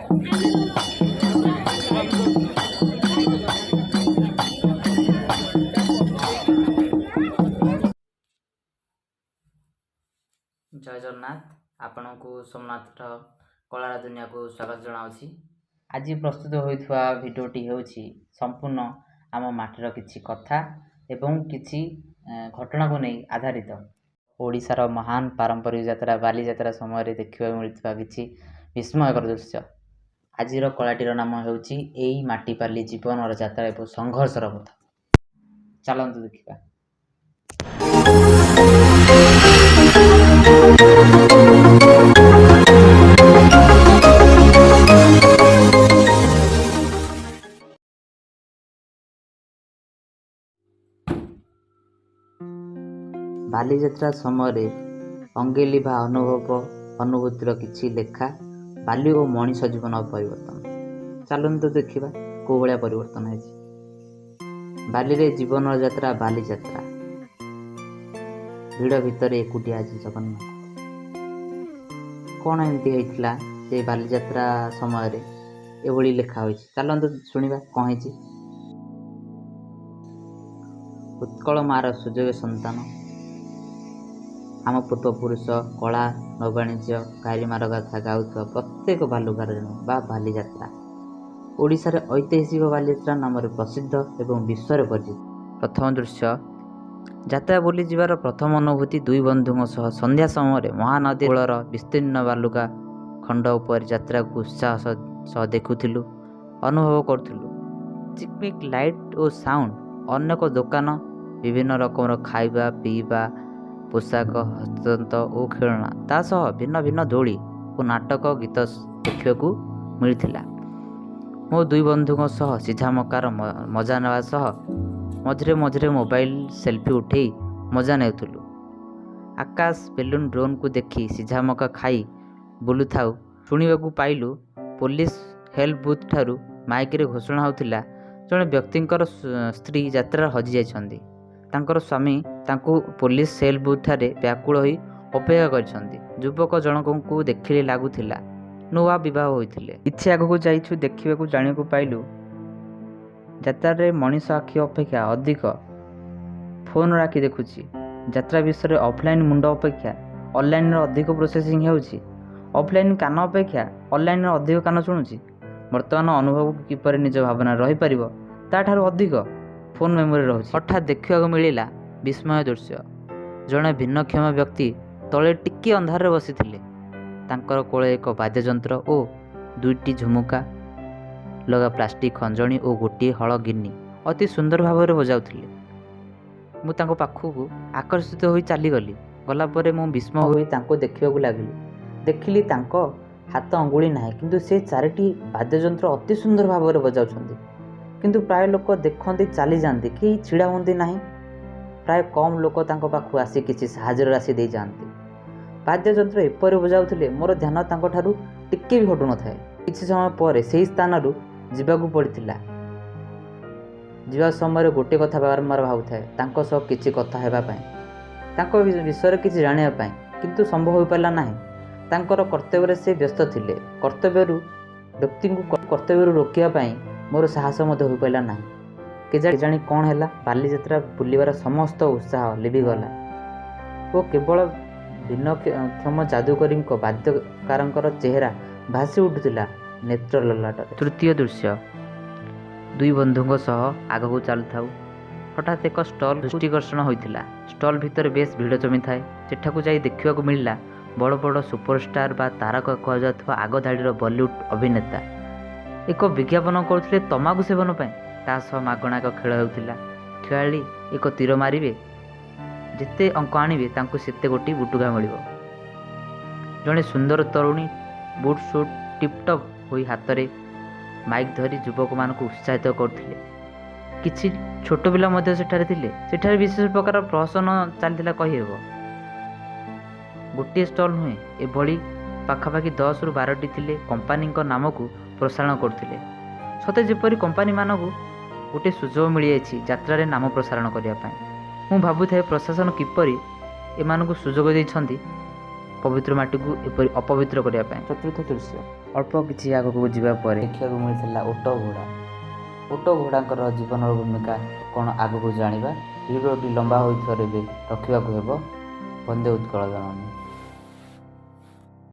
ଜୟ ଜଗନ୍ନାଥ। ଆପଣଙ୍କୁ ସୋମନାଥର କଳାର ଦୁନିଆକୁ ସ୍ୱାଗତ ଜଣାଉଛି। ଆଜି ପ୍ରସ୍ତୁତ ହୋଇଥିବା ଭିଡ଼ିଓଟି ହେଉଛି ସମ୍ପୂର୍ଣ୍ଣ ଆମ ମାଟିର କିଛି କଥା ଏବଂ କିଛି ଘଟଣାକୁ ନେଇ ଆଧାରିତ। ଓଡ଼ିଶାର ମହାନ ପାରମ୍ପରିକ ଯାତ୍ରା ବାଲିଯାତ୍ରା ସମୟରେ ଦେଖିବାକୁ ମିଳିଥିବା କିଛି ବିସ୍ମୟକର ଦୃଶ୍ୟ। ଆଜିର କଳାଟିର ନାମ ହେଉଛି ଏଇ ମାଟିପାଲି ଜୀବନର ଯାତ୍ରା ଏବଂ ସଂଘର୍ଷର ପଥ। ଚାଲନ୍ତୁ ଦେଖିବା। ବାଲିଯାତ୍ରା ସମୟରେ ଅଙ୍ଗେଲିଭା ଅନୁଭବ ଅନୁଭୂତିର କିଛି ଲେଖା, ବାଲି ଓ ମଣିଷ ଜୀବନ ପରିବର୍ତ୍ତନ। ଚାଲନ୍ତୁ ଦେଖିବା କେଉଁ ଭଳିଆ ପରିବର୍ତ୍ତନ ହେଇଛି ବାଲିରେ ଜୀବନର ଯାତ୍ରା। ବାଲିଯାତ୍ରା ଭିଡ଼ ଭିତରେ ଏକୁଟିଆ ଆଜି ଜଗନ୍ନାଥ। କ'ଣ ଏମିତି ହେଇଥିଲା ସେ ବାଲିଯାତ୍ରା ସମୟରେ ଏଭଳି ଲେଖା ହୋଇଛି? ଚାଲନ୍ତୁ ଶୁଣିବା କ'ଣ ହେଇଛି। ଉତ୍କଳ ମାର ସୁଯୋଗ୍ୟ ସନ୍ତାନ ଆମ ପୂର୍ବପୁରୁଷ, କଳା, ନୌବାଣିଜ୍ୟ ଗାରିମାର ଗାଥା ଗାଉଥିବା ପ୍ରତ୍ୟେକ ବାଲୁକାର ବା ବାଲିଯାତ୍ରା ଓଡ଼ିଶାରେ ଐତିହାସିକ ବାଲିଯାତ୍ରା ନାମରେ ପ୍ରସିଦ୍ଧ ଏବଂ ବିଶ୍ୱରେ ପରିଚିତ। ପ୍ରଥମ ଦୃଶ୍ୟ, ଯାତ୍ରା ବୁଲିଯିବାର ପ୍ରଥମ ଅନୁଭୂତି। ଦୁଇ ବନ୍ଧୁଙ୍କ ସହ ସନ୍ଧ୍ୟା ସମୟରେ ମହାନଦୀ କୂଳର ବିସ୍ତୀର୍ଣ୍ଣ ବାଲୁକା ଖଣ୍ଡ ଉପରେ ଯାତ୍ରାକୁ ଉତ୍ସାହ ସହ ଦେଖୁଥିଲୁ, ଅନୁଭବ କରୁଥିଲୁ। ଚିକମିକ୍ ଲାଇଟ୍ ଓ ସାଉଣ୍ଡ, ଅନେକ ଦୋକାନ, ବିଭିନ୍ନ ରକମର ଖାଇବା ପିଇବା, ପୋଷାକ, ହସ୍ତତନ୍ତ ଓ ଖେଳଣା, ତା ସହ ଭିନ୍ନ ଭିନ୍ନ ଦୋଳି ଓ ନାଟକ ଗୀତ ଦେଖିବାକୁ ମିଳିଥିଲା। ମୋ ଦୁଇ ବନ୍ଧୁଙ୍କ ସହ ସିଝା ମକାର ମଜା ନେବା ସହ ମଝିରେ ମଝିରେ ମୋବାଇଲ ସେଲ୍ଫି ଉଠେଇ ମଜା ନେଉଥିଲୁ। ଆକାଶ ବେଲୁନ୍, ଡ୍ରୋନ୍କୁ ଦେଖି ସିଝା ମକା ଖାଇ ବୁଲୁଥାଉ। ଶୁଣିବାକୁ ପାଇଲୁ, ପୋଲିସ ହେଲ୍ପ ବୁଥ୍ ଠାରୁ ମାଇକରେ ଘୋଷଣା ହେଉଥିଲା, ଜଣେ ବ୍ୟକ୍ତିଙ୍କର ସ୍ତ୍ରୀ ଯାତ୍ରାରେ ହଜିଯାଇଛନ୍ତି। ତାଙ୍କର ସ୍ୱାମୀ ତାଙ୍କୁ ପୋଲିସ ହେଲ୍ପ ବୁଥ୍ ଠାରେ ବ୍ୟାକୁଳ ହୋଇ ଅପେକ୍ଷା କରିଛନ୍ତି। ଯୁବକ ଜଣକଙ୍କୁ ଦେଖିଲେ ଲାଗୁଥିଲା ନୂଆ ବିବାହ ହୋଇଥିଲେ। କିଛି ଆଗକୁ ଯାଇଛୁ, ଦେଖିବାକୁ ଜାଣିବାକୁ ପାଇଲୁ, ଯାତ୍ରାରେ ମଣିଷ ଆଖି ଅପେକ୍ଷା ଅଧିକ ଫୋନ୍ର ଆଖି ଦେଖୁଛି। ଯାତ୍ରା ବିଷୟରେ ଅଫଲାଇନ୍ ମୁଣ୍ଡ ଅପେକ୍ଷା ଅନଲାଇନ୍ର ଅଧିକ ପ୍ରୋସେସିଂ ହେଉଛି। ଅଫଲାଇନ୍ କାନ ଅପେକ୍ଷା ଅନଲାଇନ୍ର ଅଧିକ କାନ ଶୁଣୁଛି। ବର୍ତ୍ତମାନ ଅନୁଭବକୁ କିପରି ନିଜ ଭାବନାରେ ରହିପାରିବ, ତାଠାରୁ ଅଧିକ ଫୋନ୍ ମେମୋରି ରହୁଛି। ହଠାତ୍ ଦେଖିବାକୁ ମିଳିଲା ବିସ୍ମୟ ଦୃଶ୍ୟ। ଜଣେ ଭିନ୍ନକ୍ଷମ ବ୍ୟକ୍ତି ତଳେ ଟିକିଏ ଅନ୍ଧାରରେ ବସିଥିଲେ। ତାଙ୍କର କୋଳରେ ଏକ ବାଦ୍ୟଯନ୍ତ୍ର ଓ ଦୁଇଟି ଝୁମୁକା ଲଗା ପ୍ଲାଷ୍ଟିକ୍ ଖଞ୍ଜଣି ଓ ଗୋଟିଏ ହଳ ଗିନି ଅତି ସୁନ୍ଦର ଭାବରେ ବଜାଉଥିଲେ। ମୁଁ ତାଙ୍କ ପାଖକୁ ଆକର୍ଷିତ ହୋଇ ଚାଲିଗଲି। ଗଲା ପରେ ମୁଁ ବିସ୍ମୟ ହୋଇ ତାଙ୍କୁ ଦେଖିବାକୁ ଲାଗିଲି। ଦେଖିଲି ତାଙ୍କ ହାତ ଅଙ୍ଗୁଳି ନାହିଁ, କିନ୍ତୁ ସେ ଚାରିଟି ବାଦ୍ୟଯନ୍ତ୍ର ଅତି ସୁନ୍ଦର ଭାବରେ ବଜାଉଛନ୍ତି। କିନ୍ତୁ ପ୍ରାୟ ଲୋକ ଦେଖନ୍ତି, ଚାଲିଯାଆନ୍ତି, କେହି ଛିଡ଼ା ହୁଅନ୍ତି ନାହିଁ। ପ୍ରାୟ କମ୍ ଲୋକ ତାଙ୍କ ପାଖକୁ ଆସି କିଛି ସାହାଯ୍ୟର ରାଶି ଦେଇଯାଆନ୍ତି। ବାଦ୍ୟଯନ୍ତ୍ର ଏପରି ବଜାଉଥିଲେ, ମୋର ଧ୍ୟାନ ତାଙ୍କଠାରୁ ଟିକେ ବି ହଟୁନଥାଏ। କିଛି ସମୟ ପରେ ସେହି ସ୍ଥାନରୁ ଯିବାକୁ ପଡ଼ିଥିଲା। ଯିବା ସମୟରେ ଗୋଟିଏ କଥା ବାରମ୍ବାର ଭାବୁଥାଏ, ତାଙ୍କ ସହ କିଛି କଥା ହେବା ପାଇଁ, ତାଙ୍କ ବିଷୟରେ କିଛି ଜାଣିବା ପାଇଁ, କିନ୍ତୁ ସମ୍ଭବ ହୋଇପାରିଲା ନାହିଁ। ତାଙ୍କର କର୍ତ୍ତବ୍ୟରେ ସେ ବ୍ୟସ୍ତ ଥିଲେ। କର୍ତ୍ତବ୍ୟରୁ ବ୍ୟକ୍ତିଙ୍କୁ କର୍ତ୍ତବ୍ୟରୁ ରୋକିବା ପାଇଁ ମୋର ସାହସ ମଧ୍ୟ ହୋଇପାରିଲା ନାହିଁ। କେଜାଣି କ'ଣ ହେଲା, ବାଲିଯାତ୍ରା ବୁଲିବାର ସମସ୍ତ ଉତ୍ସାହ ଲିଭିଗଲା ଓ କେବଳ ଭିନ୍ନକ୍ଷମ ଯାଦୁକରୀଙ୍କ ବାଦ୍ୟକାରଙ୍କର ଚେହେରା ଭାସି ଉଠୁଥିଲା ନେତ୍ର ଲଲାଟରେ। ତୃତୀୟ ଦୃଶ୍ୟ, ଦୁଇ ବନ୍ଧୁଙ୍କ ସହ ଆଗକୁ ଚାଲୁଥାଉ। ହଠାତ୍ ଏକ ଷ୍ଟଲ୍ ଦୃଷ୍ଟିକର୍ଷଣ ହୋଇଥିଲା। ଷ୍ଟଲ୍ ଭିତରେ ବେଶ୍ ଭିଡ଼ ଜମିଥାଏ। ସେଠାକୁ ଯାଇ ଦେଖିବାକୁ ମିଳିଲା, ବଡ଼ ବଡ଼ ସୁପରଷ୍ଟାର ବା ତାରକା କୁହାଯାଉଥିବା ଆଗ ଧାଡ଼ିର ବଲିଉଡ୍ ଅଭିନେତା ଏକ ବିଜ୍ଞାପନ କରୁଥିଲେ ତମାଖୁ ସେବନ ପାଇଁ। ତା ସହ ମାଗଣା ଏକ ଖେଳ ହେଉଥିଲା। ଖେଳାଳି ଏକ ତୀର ମାରିବେ, ଯେତେ ଅଙ୍କ ଆଣିବେ ତାଙ୍କୁ ସେତେ ଗୋଟି ବୁଟୁକା ମିଳିବ। ଜଣେ ସୁନ୍ଦର ତରୁଣୀ ବୁଟ୍ ସୁଟ୍ ଟିପଟପ୍ ହୋଇ ହାତରେ ମାଇକ୍ ଧରି ଯୁବକମାନଙ୍କୁ ଉତ୍ସାହିତ କରୁଥିଲେ। କିଛି ଛୋଟ ପିଲା ମଧ୍ୟ ସେଠାରେ ଥିଲେ। ସେଠାରେ ବିଶେଷ ପ୍ରକାର ପ୍ରହସନ ଚାଲିଥିଲା କହିହେବ। ଗୋଟିଏ ଷ୍ଟଲ୍ ନୁହେଁ, ଏଭଳି ପାଖାପାଖି 10ରୁ 12ଟି ଥିଲେ, କମ୍ପାନୀଙ୍କ ନାମକୁ ପ୍ରସାରଣ କରୁଥିଲେ। ସତେ ଯେପରି କମ୍ପାନୀମାନଙ୍କୁ ଗୋଟିଏ ସୁଯୋଗ ମିଳିଯାଇଛି ଯାତ୍ରାରେ ନାମ ପ୍ରସାରଣ କରିବା ପାଇଁ। ମୁଁ ଭାବୁଥାଏ, ପ୍ରଶାସନ କିପରି ଏମାନଙ୍କୁ ସୁଯୋଗ ଦେଇଛନ୍ତି। ଅପବିତ୍ର ମାଟିକୁ ଏପରି ଅପବିତ୍ର କରିବା ପାଇଁ। ଚତୁର୍ଥ ଦୃଶ୍ୟ, ଅଳ୍ପ କିଛି ଆଗକୁ ଯିବା ପରେ ଦେଖିବାକୁ ମିଳିଥିଲା ଓଟ ଘୋଡ଼ା। ଓଟ ଘୋଡ଼ାଙ୍କର ଜୀବନର ଭୂମିକା କ'ଣ ଆଗକୁ ଜାଣିବା। ଭିଡ଼ିଓଟି ଲମ୍ବା ହୋଇଥିବାରୁ ଏବେ ରଖିବାକୁ ହେବ। ବନ୍ଦେ ଉତ୍କଳ ଜନନୀ।